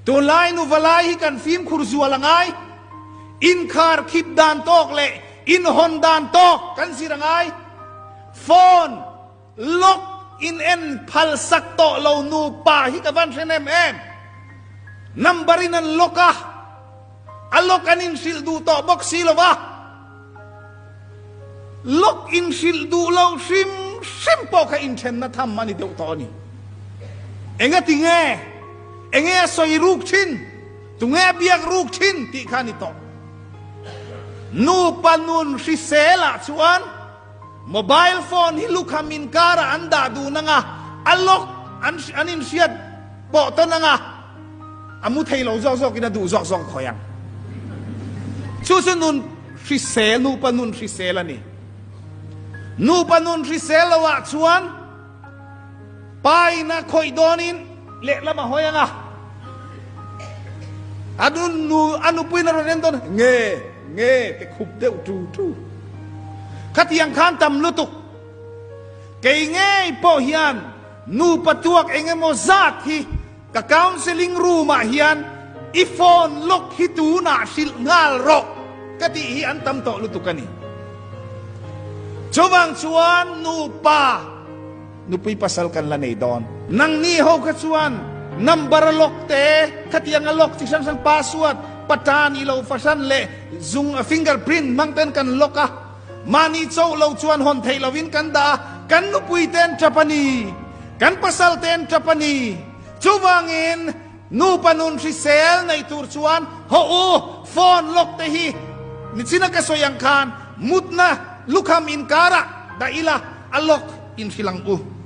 Tunlai nuvalai hi kan fimkhur zual a ngai. Inkhar khip dan tawk leh inhawn dan tawk kan zir a ngai. Phone lock in en phal sak tawh lo nupa hi ka van hre nem em. Number in an lock a, a lock an inhrilh duh tawh bawk si lo va. Lock inhrilh duh lo hrim hrim pawh kha inthenna tham a ni deuh tawh a ni. Engati nge? Enge a sawi ruk thin? Tunge a biak ruk thin? tih kha a ni tawh. Nupa nun hrisel ah chuan mobile phone hi lukham inkarah an dah dun anga, a lock an an inhriat pawh tawn anga, A mu thei lo zawk zawkin a duh zawk zawk khawi ang. Chu chu nun hrisel, nupa nun hrisel a ni. Nupa nun hrisel lo ah chuan pa in a khawih dawnin lehlam a hawi ang a. A nun nu a nupuiin a rawn en dawn nge nge te khup deuh tu tu. Khatiang khan tam lutuk. Kei ngei pawh hian nupa tuak eng emaw zat hi Ka counselling room ah hian i phone lock hi tunah hrilh nghal rawh ka tih hi an tam tawh lutuk a ni. Chuvang chuan nupa nupui pasal kan la nei dawn. Nangni ho kha chuan number a lock te, khatiang a lock chi hrang hrang password, pata ni lo fahran leh zung fingerprint hmang ten kan lock a, mahni chauh lo chuan hawn theih lovin kan dah a, kan nupui te an tap a ni. Kan pasal te an tap a ni. Chuvangin nupa nun hrisel nei tur chuan hawh u, phone lock te hi nichina ka sawi ang khan mutna lukham inkarah dah ila a lock inhrilh ang u.